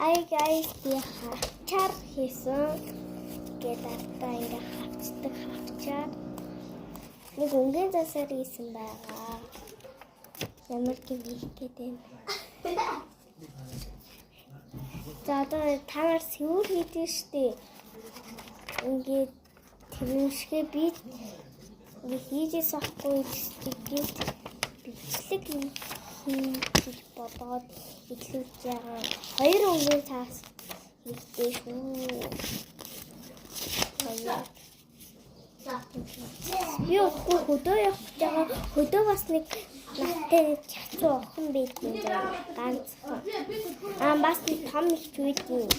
Hi guys, би хавчаар хийсэн. Гээд ардаа ингээ хавчдаг хавчаар. Нэг өнгийн засаар хийсэн байгаа. Ямар гин хийх гээд байна. За, одоо та нар сэвүүр хийдэг штэ. Ингээд тэрншгээ би ингээ хийжээс ахгүй гинт бичлэг юм хийж бодоод эхлүүлж байгаа. Хоёр өнгийн цаас хийхдээ шүү. Хоёр. Би удахгүй хөдөө явах гэж байгаа. Хөдөө бас нэг надтай нэг чацуу охин байдгийн заа. Ганцхан. Аа, бас нэг том ихч байдгийн.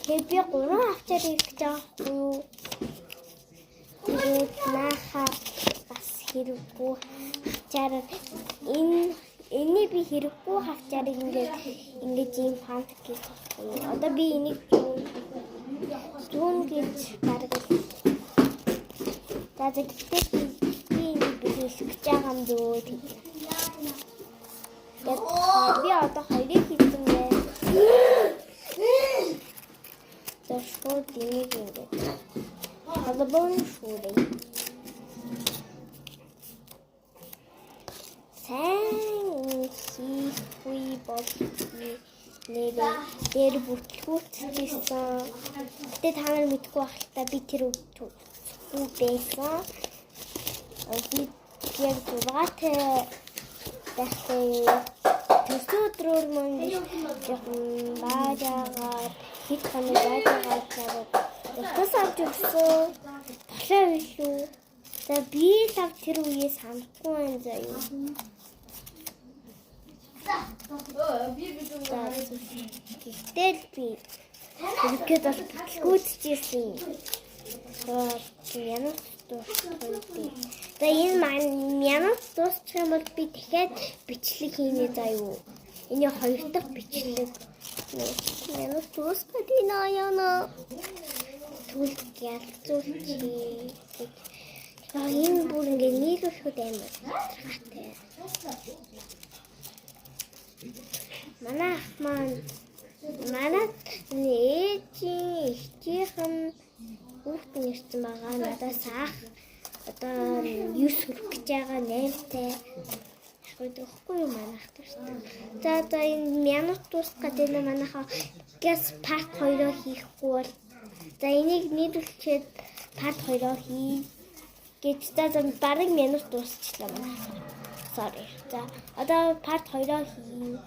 Тэгээ би гурван авчаар ирэх гэж байгаа хгүй юу? Тэгээд нааха бас хэрэггүй хавчаар энэ энийг би хэрэггүй хавчаарыг ингээд ингэж ийм фант гэж байхгүй юу? Одоо би энийг зүүн зүүн гэж бараг л. За, гэхдээ би энийг бэлэх гэж байгаа юм дөө. Тэгээд би одоо хоёрыг хийсэн байна. За, шууд энийг ингээд холбоон шүүрэй. Сайн хийхгүй бол нэрээ дээр бүтлгүүцчихсэн. Гэтэ та нар мэдгүй байх л та, би тэр үгүй байсан. Би яг 6-тай байхдаа төрсөн өдрөөр мөн жоохон баажаагаад, хэд хоног баажаагаад надад утас авч өгсөн. Толоо билүү. За, би л ав тэр үеэ санахгүй байна заа юу. За, гэхдээ л би ерөнхийдөө бол бүтлгүүцчихсэн. За, ямар дуусах вэ? За, энэ маань минут дуусчих юм бол би дахиад бичлэг хийнэ заа юу. Энэ хоёр дахь бичлэг. Минут дуусах гэдэг яана. Тэгвэл ялцуулчих гэж. За, энэ бүр ингээ нийлүүлэхэд амар хатай. Манай ах маань, манай ээжийн эгчийнхэн хүүхэд нь ирсэн байгаа. Надаас ах одоо 9 хүрэх гэж байгаа, 8-тай. Тэгэхгүй юу манай ах төрсөн. За, энэ минут дуусах гэдэг нь манайхаа газ part 2-оо хийхгүй бол, за, энийг нийлүүлчихэд part 2-оо хий гэж. За, бараг минут дуусчлаа манай. Sorry. За, одоо part 2-оо хий.